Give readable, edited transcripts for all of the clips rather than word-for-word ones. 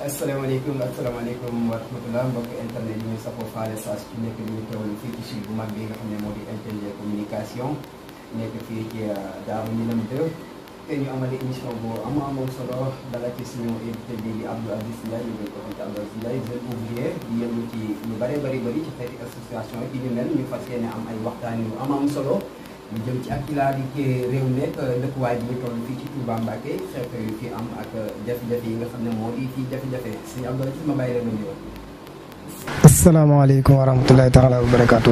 asalaamaaleykum wa rahmatulah mbokk internet yi ñu safoo faale saa su nekk di ñu teewlu fii ci site bu mag bi nga xam ne moo di LTG communication nekk fii ci Daaru Minam 2 te ñu amale émission bu amoon solo dala ci suñu invité bi di Abdou Aziz Ndiaye ñu ngi ko xamante Abdou Aziz Ndiaye jeune ouvrier di yëngu ci lu bëri ci xeeti association yi ñu mel ñu fas yéene am ay waxtaan yu am solo ñu jëm ci actualité réew nekk dëkkuwaay bi ñu toll fii ci Touba Mbacké xeet yu fi am ak jafe-jafe yi nga xam ne moo di fii jafe-jafe sëñ Abdou Aziz ma bàyyi la nga ñëw. asalaamaaleykum wa rahmatulahi taala wa barakaatu.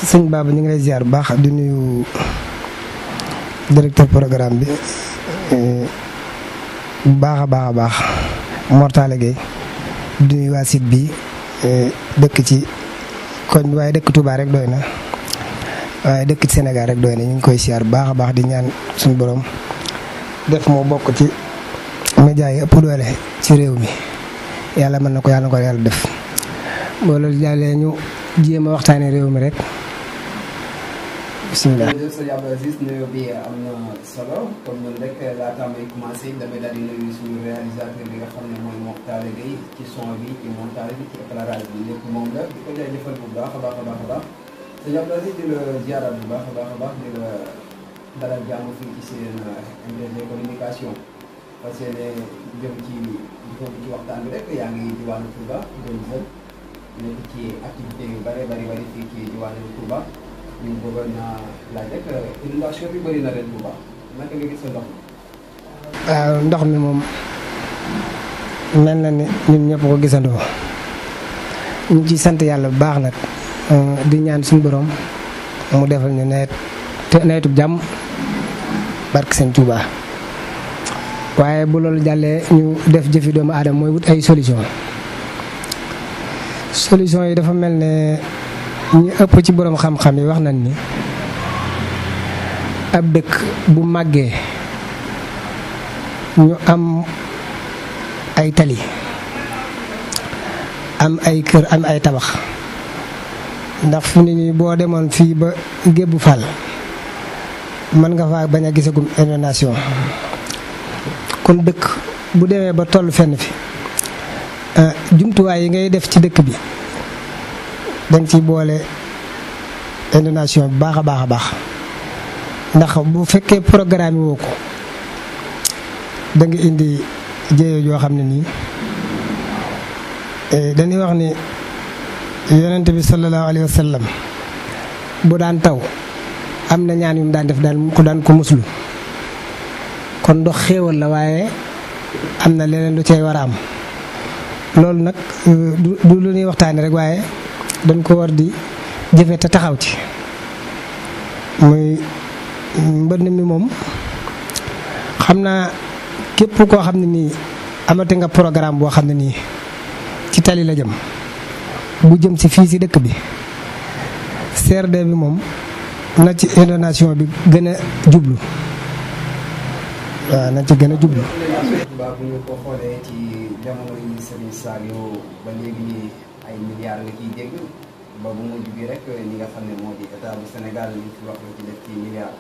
sëñ Baba ñu ngi lay ziar bu baax di nuyu directeur programme bi bu baax a baax Mortale Gueye di nuyu waa site bi dëkk ci koñ waaye dëkk Touba rek doy na. waaye dëkk ci Sénégal rek doy na ñu ngi koy siyaar bu baax a baax di ñaan suñu borom def moo bokk ci média yi ëpp doole ci réew mi yàlla mën na ko yàlla def. boo loolu jàllee ñu jéem a waxtaanee réew mi rek bisimilah. jërëjëf sëñ Abdou Aziz nuyoo bi am na solo comme ñun rek laataa may commencé damay daal di nuyu suñu réalisateur bi nga xam ne mooy Mortale Gueye ci son bi ci montage bi ci éclairage bi lépp moom la di ko jaajëfal bu baax a baax. sëñ Abdou Aziz di la ziaral bu baax a baax di la dalal jàmm fii ci seen LTG communication parce que jëm ci waxtaan bi rek yaa ngi diwaanu Touba doon jël nekk ci activité yu bari fii ci diwaanu Touba ñu bëggoon naa laaj rek inondation bi bëri na ren Touba naka nga gis sa ndox mi. waaw ndox mi moom mel na ni ñun ñëpp ko gisandoo ñu ci sant yàlla bu baax nag. di ñaan suñu borom mu defal ñu nawetu jàmm barke Sëñ Touba waaye bu loolu jàllee ñu def jëfi doomu aadama mooy wut ay solution yi dafa mel ne ñu ëpp ci borom xam-xam yi wax nañ ni ab dëkk bu màggee ñu am ay tali am ay kër am ay tabax ndax fu ne nii boo demoon fii ba Gébbu Fall mën nga faa bañ a gisagum inondation kon dëkk bu demee ba toll fenn fi jumtuwaay yi ngay def ci dëkk bi dañ ciy boole inondation bu baax a baax ndax bu fekkee programme woo ko da nga indi jéego yoo xam ne nii dañuy wax ni. yonent bi sallallahu alayhi wa sallam bu daan taw am na ñaan yu mu daan def daan ko muslu kon ndox xéewal la waaye am na leneen lu cay war a am loolu nag du lu ñuy waxtaane rek waaye dañ ko war di jëfe te taxaw ci muy mbënn mi moom xam naa képp koo xam ne nii amati nga programme boo xam ne nii ci tali la jëm bu jëm si fii si dëkk bi CRD bi moom na ci inondation bi gën a jublu waaw na ci gën a jublu. bu ñu ko xoolee ci jamono yi Serigne Saliou ba léegi ay milliards nga ciy dégg ba bu mujj bi rek ñi nga xam ne moo di état bu Sénégal li fi wax ci def ci milliards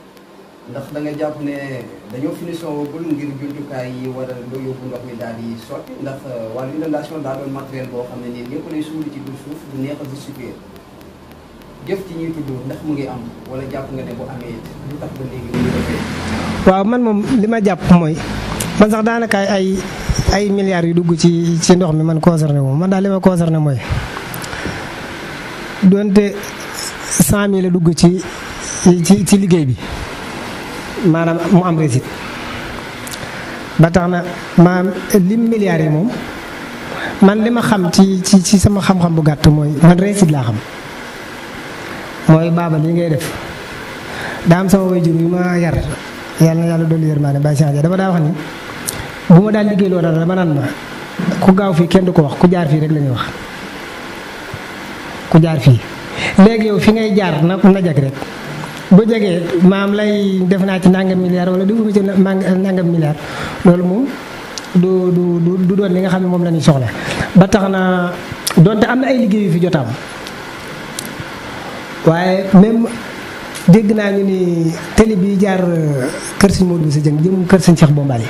ndax da nga jàpp ne dañoo finition wagul ngir jumtukaay yi war a yóbbu ndox mi daal di sotti ndax wàllu inondation daa doon matériel boo xam ne nii lépp lay suuli ci biir suuf du neex a justifier jëf ci ñuy tudd ndax mu ngi am wala jàpp nga ne bu amee it lu tax ba léegi ñu defee. waaw man moom li ma jàpp mooy man sax daanaka ay milliards yu dugg ci ndox mi man concerné moom man daal li ma concerné mooy doonte 100 000 la dugg ci liggéey bi. maanaam mu am réussite ba tax na maanaam lim milliards yi moom man li ma xam ci sama xam-xam bu gàtt mooy man réussite laa xam mooy baaba li ngay def daa am sama waajur yu ma yar yàlla dolli yërmaane bàyyi changé dama daa wax ni bu ma daal liggéey loo dara dama naan ma ku gaaw fii kenn du ko wax ku jaar fii rek la ñuy wax ku jaar fii léegi yow fi ngay jaar na jag rek. bu jegee maam lay def naa ci nangam milliard wala defuma ci nangam milliard loolu moom du doon li nga xam ne moom la ñuy soxla ba tax na donte am na ay liggéey yu fi jotaam waaye même dégg naa ñu ni télé bi jaar kër Sëñ Modou Bousso Dieng jëm kër Sëñ Cheikh Bombali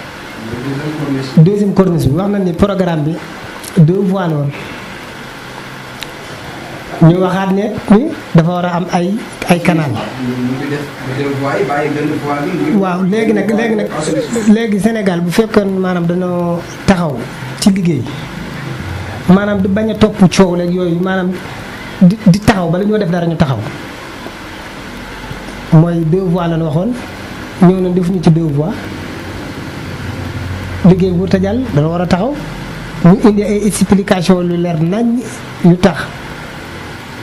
deuxième corniche bi wax na ni programme bi 2 voies la woon ñu waxaat ne ni dafa war a am ay canal. waaw léegi Sénégal bu fekkoon maanaam dañoo taxaw ci liggéey maanaam di bañ a topp coow léegi yooyu maanaam di taxaw bala ñoo def dara ñu taxaw mooy 2 voies la ñu waxoon ñëw na defuñu ci 2 voies liggéey bu ta jàll dana war a taxaw ñu indi ay explication lu leer nañ ñu tax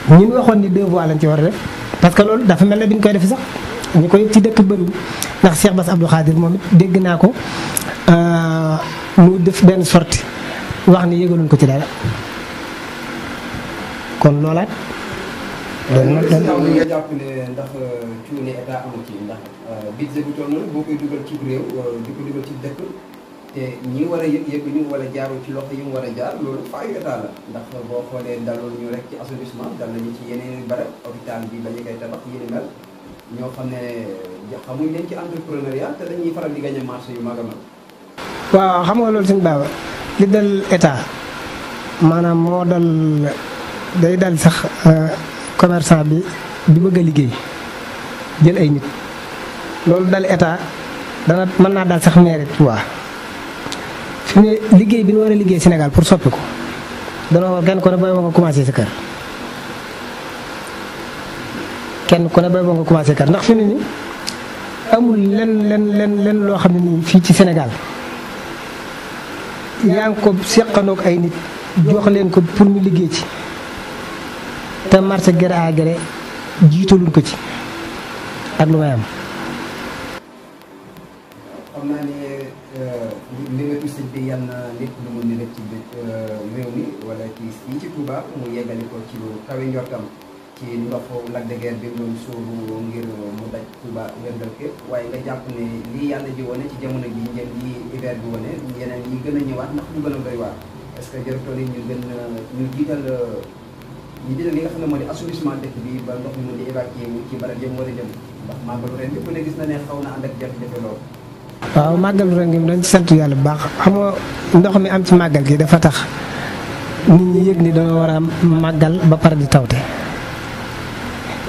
ñun waxoon ni 2 voies lañ ci war a def parce que loolu dafa mel ne bi ñu koy def sax ñu koy ci dëkk bëriwul ndax Cheikh Bass Abdou Khadir moom it dégg naa ko mu def benn sortie wax ni yëgaluñ ko ci dara kon loolaat. doon nga jàpp ne ndax cuune état amu ci ndax budget bu toll noonu boo koy dugal ci réew di ko dugal ci dëkk te ñi war a yëg ñu wala jaarul ci loxo yi mu war a jaar loolu faayu état la ndax boo xoolee daloon ñu rek ci assainissement dal nañu ci yeneen barab hôpital bi ba ñu koy tabax yéen mel ñoo xam ne xamuñ leen ci entrepreneuriat te dañuy faral di gagné marché yu mag a mag. waaw xam nga loolu suñu baaba li dal état maanaam moo dal day dal sax commerçant bi bëgg a liggéey jël ay nit loolu dal état dana mën naa dal sax mairie Touba fi ne liggéey bi ñu war a liggéey Sénégal pour soppi ko dana war kenn ku ne booy nga commencé sa kër kenn ku ne booy nga commencé kër ndax fi ne ni amul len loo xam ne nii fii ci Sénégal yaa ngi ko seqanoog ay nit jox leen ko pour ñu liggéey ci te marché gré à gré jiitaluñ ko ci ak lu may am. xam naa ne mbébétu sëñ bi yal na lépp lu mu nekk ci réew mi wala ci fii ci Touba mu yeggali ko ci lu kawe njortam ci ndoxu Lac de Guiers bi mu doon sóobu ngir mu daj Touba wérdal képp waaye nga jàpp ne lii yàlla ji wane ci jamono ji njël yi hiver bi wane yeneen yi gën a ñëwaat ndax lu gën a doy waar est-ce que jarutoon ñu gën ñu jiital li nga xam ne moo di assainissement dëkk bi ba ndox mi mën di évacuer wu ci barab yëpp war a jëm ndax màggalu ren bi ku ne gis na ne xaw na ànd ak jafe-jafe lool. waaw màggalu ren gi dañ ci sant yàlla bu baax xam nga ndox mi am ci màggal gi dafa tax nit ñi yëg ni dañoo war a màggal ba pare di tawte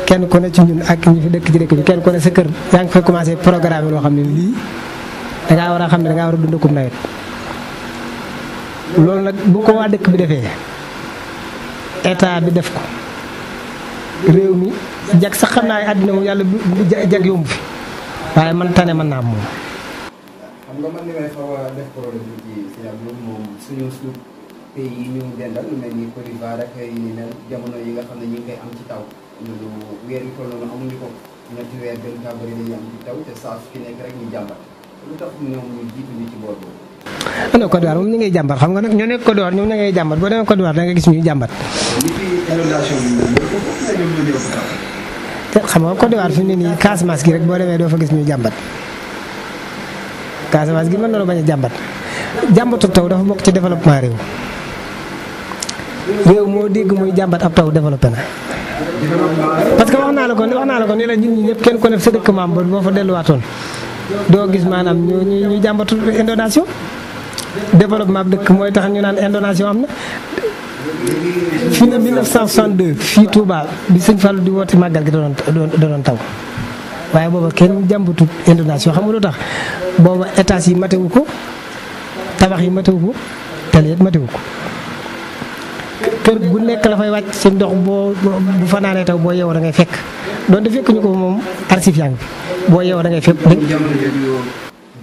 kenn ku ne ci ñun ak ñi fi dëkk ci dëkk bi kenn ku ne sa kër yaa ngi fay commencé programme loo xam ne lii dangaa war a xam ne dangaa war a dund comme nawet loolu nag bu ko waa dëkk bi defee état bi def ko réew mi jag sax xam naa àddina moom yàlla jag yomb fi waaye man tane mën naa am moom. xam nga man li may xaw a def problème bi ci Sénégal moom suñu suuf pays yi ñu dendal lu mel ni Côte d'Ivoire ak yi ni mel jamono yi nga xam ne ñu ngi koy am ci taw loolu weer yu toll noonu amuñu ko ñetti weer gën kaa bëri dañuy am ci taw te saa su fi nekk rek ñu jàmbat lu tax ñoom ñu jiitu ñu ci boor boobu. non Côte d'Ivoire moom ñu ngay jàmbat xam nga nag ñoo nekk Côte d'Ivoire ñoom ña ngay jàmbat boo demee Côte d'Ivoire da nga gis ñuy jàmbat. li fi inondation bi moom te xam nga Côte d'Ivoire fi mu ne nii Casamance gi rek boo demee doo fa gis ñuy jàmbat Casamance gi mën na la bañ a jàmbat jàmbatu taw dafa bokk ci développement réew moo dégg muy jàmbat ab taw développé na. parce que wax naa la ko ni la ñun ñi ñëpp kenn ku ne sa dëkk maam ba boo fa delluwaatoon doo gis maanaam ñu jàmbatu inondation développement bi dëkk mooy tax ñu naan inondation am na. fii ne 1962 fii Touba bi sëñ Fallou di woote màggal gi da doon taw waaye booba kenn jàmbatu inondation xam nga lu tax booba étage yi matewu ko tabax yi matewu ko tali it matewu ko kër gu nekk la fay wàcc ci ndox bu fanaanee taw boo yeewoo da ngay fekk doonte fekk ñu ko moom archive yaa ngi fi boo yeewoo da ngay fekk.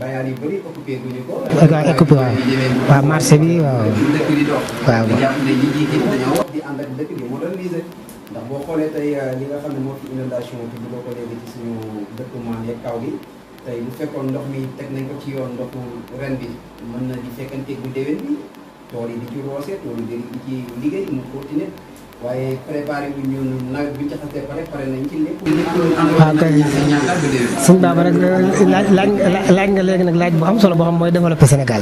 bayal yu bëri occupé guñu ko. waaw occupé waaw marché bi waaw. dëkk di dox. waaw di jàpp ne ñi jiite dañoo wax di ànd ak dëkk di moderniser ndax boo xoolee tey li nga xam ne moo fi inondation te bu ko léegi ci suñu dëkk maan yeeg kaw gi tey bu fekkoon ndox mi teg nañ ko ci yoon ndoxu ren bi mën na di fekkanteeg bu déwén bi tool yi di ci roose tool yi di ci liggéey mu continuer waaye préparé wu ñu nawet bi ñu ci xasee pare nañ ci lépp. waaw kay suñ baaba rek laaj nga léegi nag laaj bu am solo boo xam mooy développer Sénégal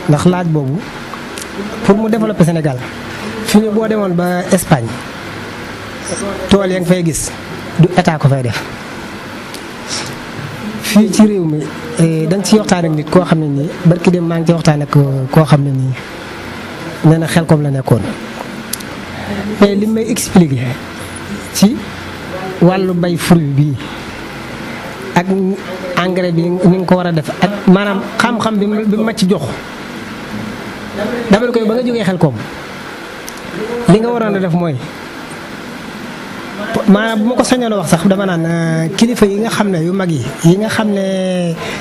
ndax laaj boobu pour mu développer Sénégal fi ñu boo demoon ba Espagne tool ya nga fay gis du état ko fay def fii ci réew mi dañ ci waxtaan ak nit koo xam ne nii barki dem maa ngi ci waxtaan ak koo xam ne nii nee na Xelkom la nekkoon mais li may expliqué ci wàllu bay fruit bii ak engrais bi ni nga ko war a def ak maanaam xam-xam bi ma ci jox dama koy ba nga jógee Xelkom li nga waroon a def mooy maanaam bu ma ko sañoon a wax sax dama naan kilifa yi nga xam ne yu mag yi nga xam ne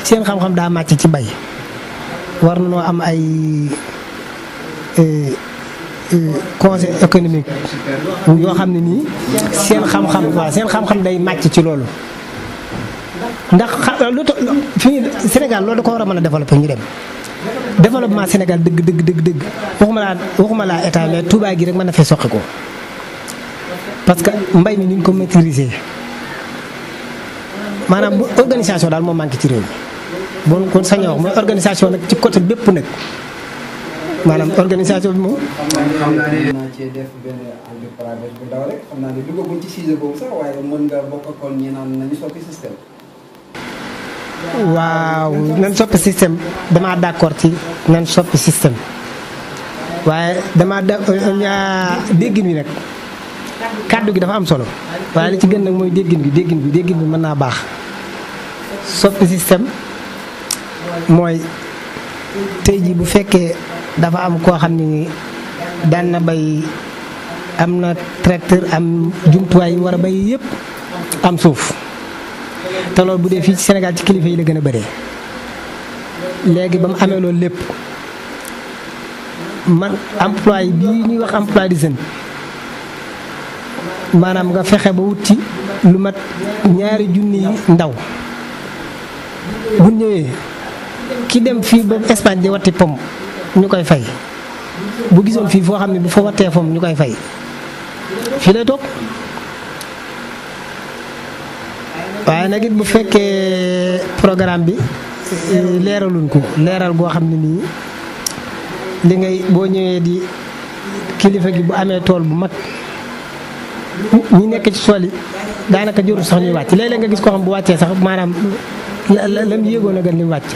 seen xam-xam daa màcc ci bay war nañoo am ay conseil économique yoo xam ne nii seen xam-xam waaw seen xam-xam day màcc ci loolu ndax lu tax fii Sénégal loolu da ko war a mën a développé ñu dem développement Sénégal dëgg waxuma laa état mais Touba gi rek mën na fee soqi ko parce que mbay mi ni ñu ko maîtriser maanaam bu organisation daal moo manqué ci réew mi bon kon sañoo wax mooy organisation nag ci côté bépp nag maanaam organisation bi moom. xam naa ne naa cee def benn entreprenariat bu ndaw rek xam naa ne duggaguñ ci sujet boobu sax waaye mën nga bokk kon ñi naan nañu soppi système. waaw nañ soppi système damaa d'accord ci nañ soppi système waaye damaa déggin wi nag kàddu gi dafa am solo waaye li ci gën nag mooy déggin bi mën naa baax soppi système mooy tey jii bu fekkee dafa am koo xam ne daan na bay am na tracteur am jumtuwaay yi war a bay yëpp am suuf te loolu bu dee fii ci Sénégal ci kilifa yi la gën a bëree léegi ba mu amee loolu lépp man emploi bii ñuy wax emploi des jeunes maanaam nga fexe ba wut ci lu mat 2 junni ndaw bu ñëwee ki dem fii ba Espagne di watti pom ñu koy fay bu gisoon fii foo xam ne bu fa wattee pom ñu koy fay fii lay toog waaye nag it bu fekkee programme bi leeraluñ ko leeral goo xam ne nii li ngay boo ñëwee di kilifa gi bu amee tool bu mag ñi nekk ci tool yi daanaka jëru sax ñuy wàcc léeg-léeg nga gis koo xam bu wàccee sax maanaam la mu yéegoon a gën li mu wàcc.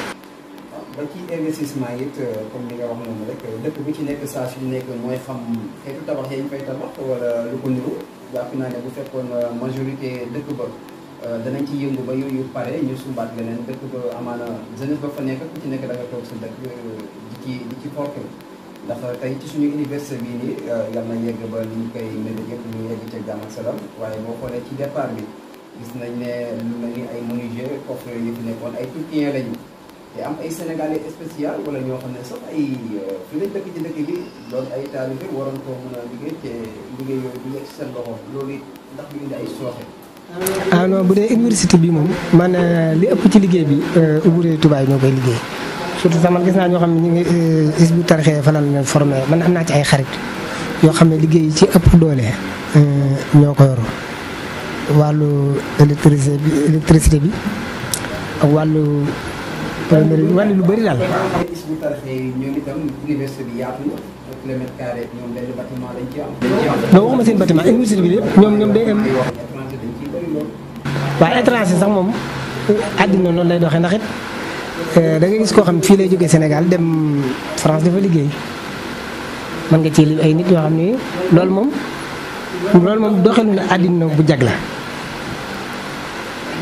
ba ci investissement it comme li nga wax noonu rek dëkk bu ci nekk saa su nekk mooy xam xeetu tabax yi ñu fay tabax wala lu ko niru jàpp naa ne bu fekkoon majorité dëkk ba danañ ci yëngu ba yooyu pare ñu sumbaat leneen dëkk ba amaana jeunesse ba fa nekk ku ci nekk da nga toog sa dëkk di ci porte ndax tey ci suñu université bii nii yal na yegg ba li ñu koy mébét yëpp ñu yegg ca jàmm ak salaam waaye boo xoolee ci départ bi gis nañ ne lu mel ni ay menuisier coffre yu fi nekkoon ay Turkiens lañu te am ay sénégalais spécial wala ñoo xam ne sax ay fi lañ dëkk ci dëkk bi doon ay taalibe waroon koo mën a liggéey te liggéey yooyu du yegg ci seen loxo loolu it ndax du indi ay sooxe. ah non bu dee université bi moom man li ëpp ci liggéey bi ouvrier tubaab yi ñoo koy liggéey surtout sax man gis naa ñoo xam ne ñu ngi Hizbut Tarqiyyah fa la leen formé man am naa ci ay xarit yoo xam ne liggéey yi ci ëpp doole ñoo ko yor wàllu électricité bi ak wàllu wàllu lu bëri daal. Hizbut Tarqiyyah ñoom itam université bi yaatu na kilomètre carré ñoom benn bâtiment lañ ci am. non waxuma seen bâtiment université bi yëpp ñoom day am. waaye étranger sax moom àddina noonu lay doxee ndax it da nga gis koo xam fii lay jógee Sénégal dem France dafa liggéey mën nga ci lim ay nit yoo xam ne loolu moom doxalu na àddina bu jag la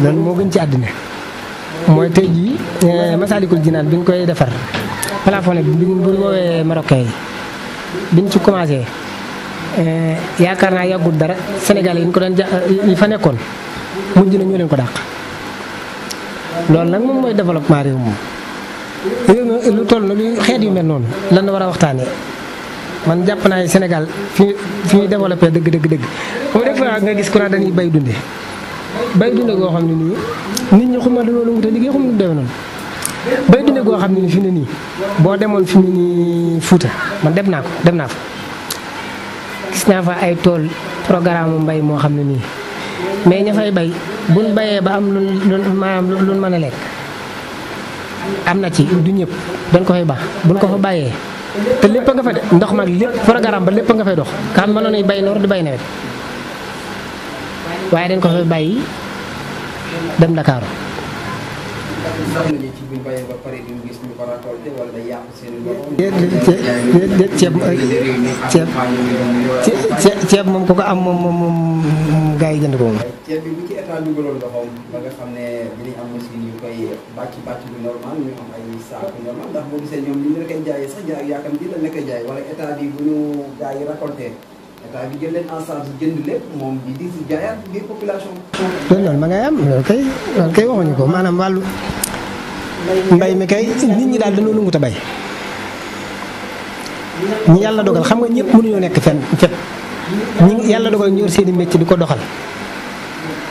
loolu moo gën ci àddina mooy tey jii Masaalikul Jinaan bi ñu koy defar plafonné bi bu ñu woowee marocain yi biñ ci commencé yaakaar naa yàggul dara Sénégalais yi ñu ko doon yi fa nekkoon mujj na ñoo leen ko dàq loolu nag moom mooy développement réew moom réew lu toll na lu xeet yu mel noonu lan la war a waxtaanee man jàpp naa ne Sénégal fi ñuy développé dëgg moom des fois nga gis ku naa dañuy bay dunde goo xam ne nii nit ñi xuma loolu mu te liggéey xum nu dewe noonu bay dunde goo xam ne ni fi ne nii boo demoon fi mu nii Fuuta man dem naa fa gis naa fa ay tool programme mbay moo xam ne nii mais ña fay bay buñ bayee ba am lu mën a lekk am na ci du ñëpp dañ ko fay baax buñ ko fa bàyyee te lépp nga fa de ndox mag lépp programme ba lépp nga fay dox ka xam mënoon nañ bay noor di bay nawet waaye dañ ko fay bàyyi dem Dakar ndax sax nañu ci buñ bayee ba pare duñ gis ñu ko récolté wala day yàq seen i loxo. déet ceeb moom ku ko am moom gaa yi jënd ko moom. ceeb bi bu ci état dugaloon loxoom ba nga xam ne dinañ am machine yu koy bàcc bu normal ñu am ay saako normal ndax boo gisee ñoom li ñu la koy jaayee sax jaay yaakaar bi la la koy jaay wala état bi bu ñu gaa yi récolté état bi jël leen en charge jënd lépp moom di si jaayaat biir population. loolu ma ngay am loolu kay waxuñu ko maanaam wàllu mbay mi kay nit ñi daal dañoo nangu te bay ñi yàlla dogal xam nga ñëpp mënuñoo nekk fenn fépp ñi yàlla dogal ñor seeni métier di ko doxal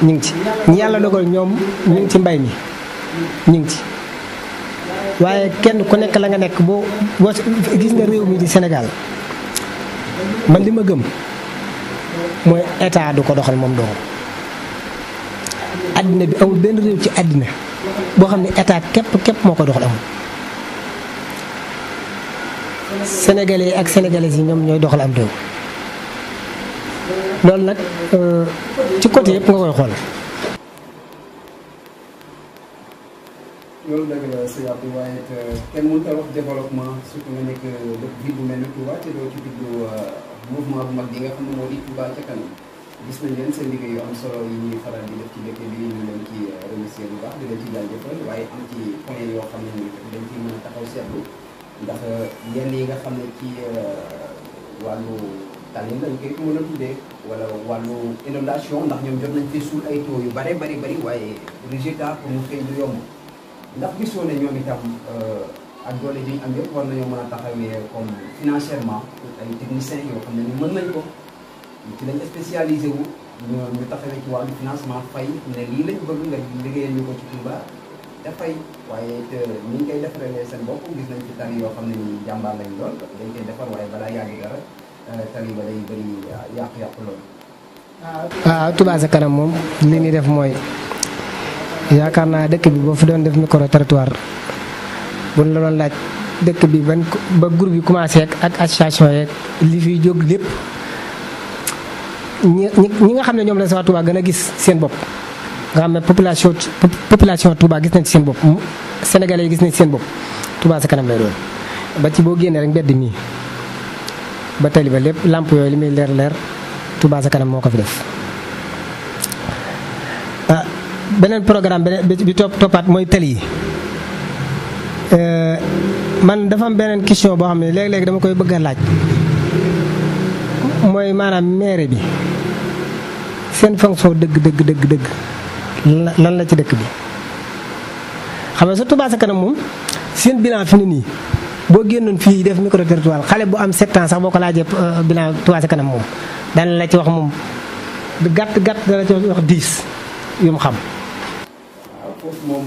ñu ngi ci ñi yàlla dogal ñoom ñu ngi ci mbay mi ñu ngi ci waaye kenn ku nekk la nga nekk boo gis nga réew mi di Sénégal man li ma gëm mooy état du ko doxal moom dong àddina bi amul benn réew ci àddina boo xam ne état képp moo ko doxal amul sénégalais yi ak sénégalaises yi ñoom ñooy doxal am réew loolu nag ci côté yëpp nga koy xool. loolu dëgg la sëñ Abdou waaye kenn mënut a wax développement surtout nga nekk dëkk ville bu mel ne Touba te doo ci tudd mouvement bu mag bi nga xam ne moo di Touba ca kanam gis nañ leen seen liggéey yu am solo yi ñuy faral di def ci dëkk bi ñu leen ci remercier bu baax di leen ci jaajëfal waaye am ci point yoo xam ne dañ ciy mën a taxaw seetlu ndax yenn yi nga xam ne ci wàllu tali lañ koy mën a tuddee wala wàllu inondation ndax ñoom jot nañ fi suul ay taux yu bari waaye résultat pour mu feeñ du yomb ndax gisoo ne ñoom itam ak doole ji ñu am yëpp war nañoo mën a taxawee comme financièrement ay techniciens yoo xam ne ni mën nañ ko ci lañ spécialisé wu ñu taxawee ci wàllu financement fay ne lii lañ bëgg nga liggéeyal ñu ko ci Touba te fay waaye te ni ñu koy defaree seen bopp gis nañ ci tali yoo xam ne ni jàmbaar lañ lool dañ koy defar waaye balaa yàgg dara tali ba day bëri yàqu-yàqu lool. waaw Touba ca kanam moom li ñuy def mooy yaakaar naa dëkk bi boo fi doon def micro territoire buñ la doon laaj dëkk bi ba groupe yi commencé ak association yeeg li fiy jóg lépp ñi nga xam ne ñoom la sa Touba gën a gis seen bopp. nga xam ne population Touba gis nañ ci seen bopp sénégalais yi gis nañ ci seen bopp Touba ca kanam lay doon ba ci boo génnee rek mbedd mi ba tali ba lépp lamp yooyu li muy leer Touba ca kanam moo ko fi def. beneen programme bi toppaat mooy tali yi man dafa am beneen question boo xam ne léeg-léeg dama koy bëgg a laaj mooy maanaam maire bi seen fonction dëgg lan la ci dëkk bi. xam nga sa Touba ca kanam moom seen bilan fi ne nii boo génnoon fii def micro territoire xale bu am 7 ans sax boo ko laajee bilan Touba ca kanam moom daan la ci wax moom gàtt dana ci wax 10 yu mu xam. foofu moom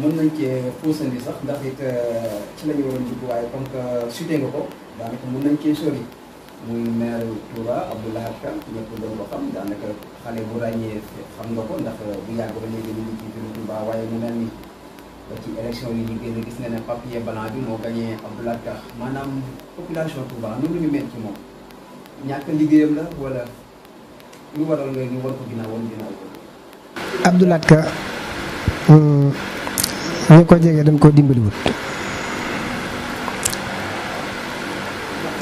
mën nañ cee puusandi sax ndax it ci la ñu waroon dugg waaye comme que sutee nga ko daanaka mën nañ cee sori muy maire Touba Abdou Lahad Ka ñëpp doon ko xam daanaka xale bu ràññee xam nga ko ndax bu yàgg ba léegi ñu ngi ci biir Touba waaye mu mel ni ba ci élection yi ñu génn gis nga ne papier blanc bi moo gagné Abdou Lahad Ka maanaam population Touba nu ñu mel ci moom ñàkk liggéeyam la wala lu waral nga ñu war ko ginnaaw ko. Abdou Lahad Ka ñu ko jege dañ koo dimbaliwut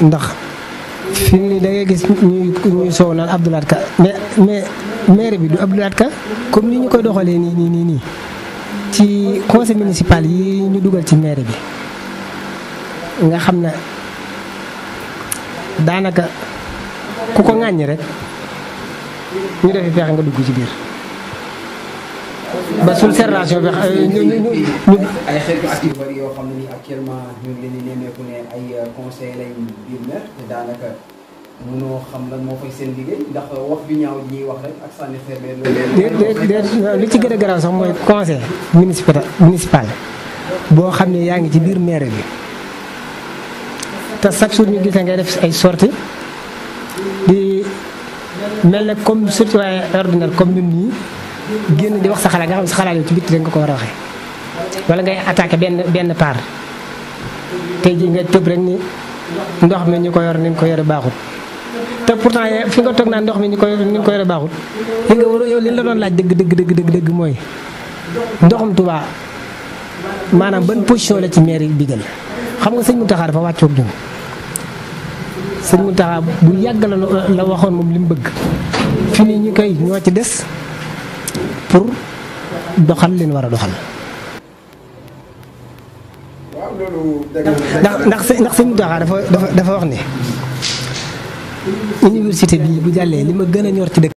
ndax fi mu ne da ngay gis ñuy soow naan Abdou Lahad Ka mais maire bi du Abdou Lahad Ka comme ni ñu koy doxalee nii ci conseil municipal yi ñu dugal ci maire bi nga xam ne daanaka ku ko ŋàññi rek ñu defi fexe nga dugg ci biir. ba suñ serration bi ay xeetu at yu bari yoo xam ne ni actuellement ñu ngi leen di nemmeeku ne ay conseil lañ biir maire te daanaka mënoo xam lan moo fay seen liggéey ndax wax bi ñaaw ñuy wax rek ak sànni xeer li ci gën a garaaw sax mooy conseil municipal boo xam ne yaa ngi ci biir maire bi te chaque jour ñu gisee ngay def ay sorties di mel ne comme citoyen ordinaire comme ñun nii génn di wax sa xalaat nga xam ne sa xalaat yow ci bitti rek nga ko war a waxee wala ngay attaqué benn part tey jii nga tëb rek ni ndox mi ñu ko yor ni ñu ko yore baaxut te pourtant fi nga toog naan ndox mi ni ñu ko yore baaxut li nga war yow li la doon laaj dëgg mooy ndoxum Touba maanaam ban position la ci mairie bi gën xam nga sëñ Mountakha dafa wàccoog ñun sëñ Mountakha bu yàgg la waxoon moom li mu bëgg fi nii ñu koy ñoo ci des pour doxal leen war a doxal. ndax sëñ Mountakha dafa wax ne université bi bu jàllee li ma gën a ñor ci dëkk